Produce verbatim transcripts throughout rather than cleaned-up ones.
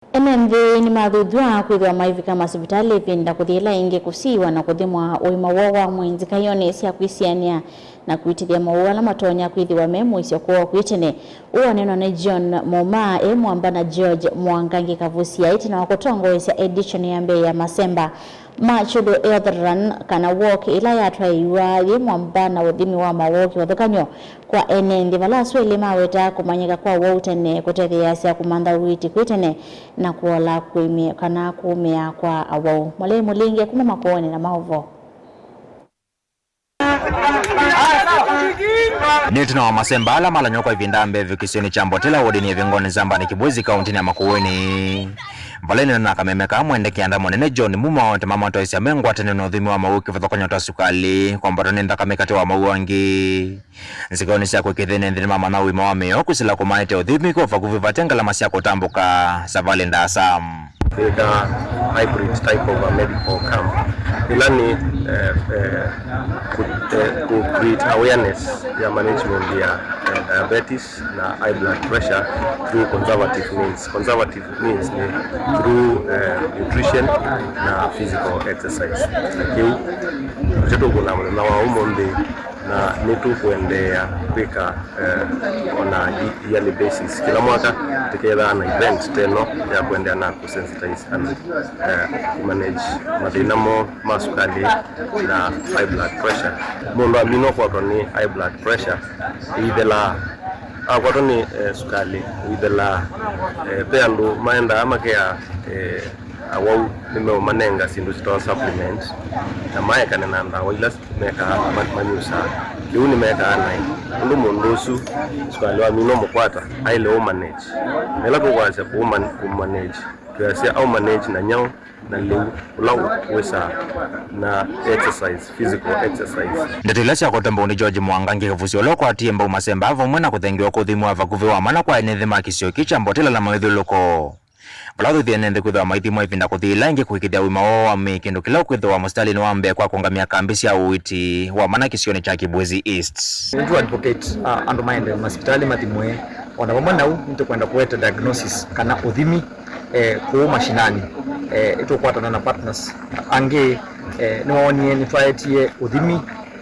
Ene nthĩ nĩmathuthw'a kwĩthĩwa maivika masivitalĩ ĩvinda kũthi ĩla ĩngĩ kũsiĩwa na kũthimwa ũima woo wa mwĩĩ nzikaĩonĩ sya kwĩsianĩa na kũitĩthya mowau ala matonya kwĩthĩwa me mũisyo kwoo kwĩ tene. Ũũ wanenwa nĩ John Muma e mwamba na George Mwangangi Kavusia ĩtina wa kũtongoesya edition ya mbee ya masemba ma Kyũlũ Health Run kana walk ĩla yatwaĩiwa yĩ mwamba na ũthimi wa mawoo kĩvathũkany'o kwa ene nthĩ, vala asu elĩ mawetaa kũmanyĩka kwa wau tene kũtetheeasya kũmantha ũiiti kwĩ tene na kũola kũĩmĩ-, kana kũũmĩa kwa awau. Mũlei Mũlinge kuma Makueni na maũvoo. Nĩ ĩtina wa masemba ala malanywa kwa ĩvinda mbee kĩsionĩ kya Mbotela wodinĩ ya Ĩvingonĩ Nzambanĩ Kĩbwezi kaũntĩnĩ ya Makueni, vala ĩnena na kameme kaa mwendekea nda mũnene John Muma, onthe mamatoesya me ngwatanĩo na ũthimi wa mawau kĩvathũkany'o ta sukalĩ, kwambatwa nĩ nthakame katĩ wa mawau angĩ. Nzikaĩonĩ sya kwĩkĩthĩnĩ nthĩ nĩmamanya ũima wa mĩao kwĩsĩla kũmaete ũthimi kwa vakuvĩ vate ngalama sya kũtambũka savalĩ ndaasa. Twĩka hybrid type of a medical camp. Ĩla nĩ, eh, eh, ku, eh, ku create awareness ya management ya, eh, diabetes na high blood pressure through conservative means. Conservative means nĩ through, eh, nutrition na physical exercise. Na kĩu nĩkyo tũkũna mũthenya wa ũmũnthĩ, na nĩtũkũendeea kwĩka, eh, on a ye-, yearly basis. Kĩla mwaka tũkethaa na event ta ĩno ya kũendeea na kũsensitize andũ, eh, kũmanage mathĩna moo ma sukalĩ na high blood pressure. Mũndũ amina ũkwatwa nĩ high blood pressure, ĩithelaa. Akwatwa nĩ, eh, sukalĩ, ĩithelaa. Eh, ve andũ maendaa makea, eh, awau nĩmeũmanenga syĩndũ syĩtawa supplement, na maekane na ndawa ila mekaa ma-, manyusaa. Kĩu nĩmekaa naĩ. Ũndũ mũndũ ũsu sukalĩ wamina ũmũkwata, aĩle ũmanage. Na ĩla tũkwasya kũũman-, kũmanage, twĩasya au manage na nyaũ na lĩu ũla wĩsaa na exercise, physical exercise. Ndeto ila syakwatwa mbau nĩ George Mwangangi Kavusia, ũla ũkwatie mbau masemba vamwe na kũthengewa kwa ũthimi wa vakuvĩ wa mana kwa ene nthĩ ma kĩsio kĩ kya Mbotela na mawĩthyũlũlũko, vala ũthuthie ene nthĩ kwĩthĩwa maithimwa ĩvinda kũthi ĩla ĩngĩ kũĩkĩĩthya ũima woo wa mĩĩ, kĩndũ kĩla ũkwĩthĩwa mũsitalĩnĩ wa mbee kwa kũũngamĩa kambĩ sya ũiiti wa mana kĩsionĩ kya Kibwezi East. Nĩtũ advocate, uh, andũ maende masivitalĩ mathimwe, o na vamwe nau nĩtũkwenda kũete diagnosis kana ũthimi, eh, kũu mashinani. Eh, nĩtũkwatana na partners angĩ, eh, nĩwaonie nĩtwaetie ũthimi,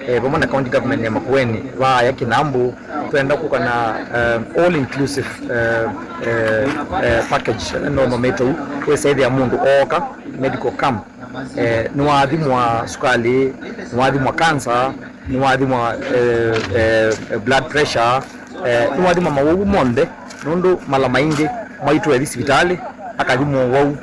eh, vamwe na county government ya Makueni, vaaya Kinambu, twenda kũka na, eh, all inclusive, eh, eh, eh, package, no nometo wĩsaĩthĩa mũndũ ooka medical camp, eh, nĩwathimwa sukalĩ, nĩwathimwa cancer, nĩwathimwa, eh, eh, blood pressure, eh, nĩwathimwa mawau monthe, nũndũ mala maingĩ mwaitũ ethi sivitalĩ, akathimwa ũwau,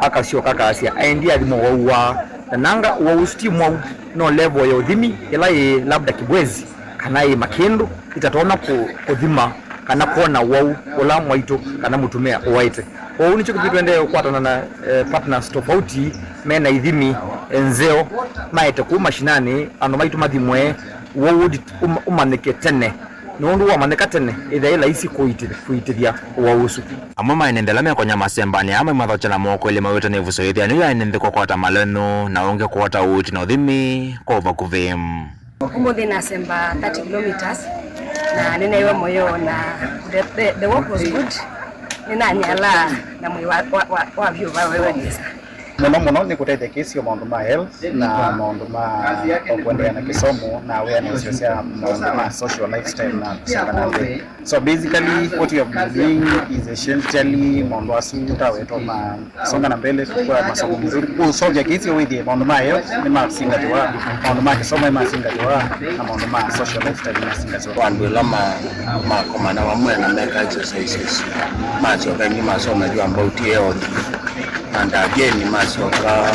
akasyoka akasya aendie athimwa ũwau wa, na nanga ũwau ũsu ti mwau, no level ya ũthimi ĩla yĩ labda Kibwezi kana yĩ Makĩndũ itatonya kũ-, kũthima kana kwona ũwau ũla mwaitũ kana mũtumĩa ũwaĩte. Kwoou nĩkyo kĩtumi tũendee kũkwatana na, eh, partners tofauti mena ithimi, eh, nzeo, maete kũu mashinani, andũ maitũ mathimwe, ũwau ũthi-, ũm-, ũmanyĩke tene. Nũndũ wamanyĩka tene, ĩthĩa yĩ laisi kũiti-, kũitĩthya ũwau ũsu. Amwe ma ene nthĩ ala mekonya masembanĩ aa maimathokya na moko elĩ mawĩtwe nĩ ĩvuso yĩthĩanĩu ya ene nthĩ kũkwata malonzu na ũngĩ kũota ũiiti na ũthimi kwa ũvakuvĩ. Ũmũnthĩ nasemba thirty kilometers, na nĩneewa mũyo, na the, the, the walk was good. Nĩnanyalaa na mwĩĩ wa, wa, wa, wa vyũ wa wewe nesa. Mũno mũno nĩ kũtethya kĩsio maũndũ ma health na maũndũ ma kũendeea na kĩsomo na awareness sya maũndũ ma social lifestyle na kũsonga na mbee. So basically what you have been doing is essentially maũndũ asu tawetwa ma songa na mbele kwa masomo mzuri. Kũsovya kĩsio wĩthĩe maũndũ ma health nĩmasingatiwa, maũndũ ma kĩsomo nĩmasingatiwa, na maũndũ ma social lifestyle nĩmasingatiwa. Kwa andũ ĩla ma-, makomana vamwe na meka exercises, masyoka ĩngĩ masomethw'a about health. And again, masyoka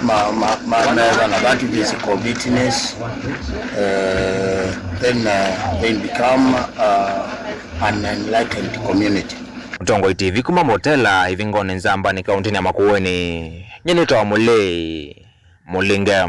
ma-, ma-, ma-, meva na that physical fitness, eh, then, uh, they become, uh, an enlightened community. Mũtongoi T V kuma Mbotela, Ĩvingonĩ Nzambanĩ, kaũntĩnĩ ya Makueni, nyie nĩtawa Mũlei Mũlinge.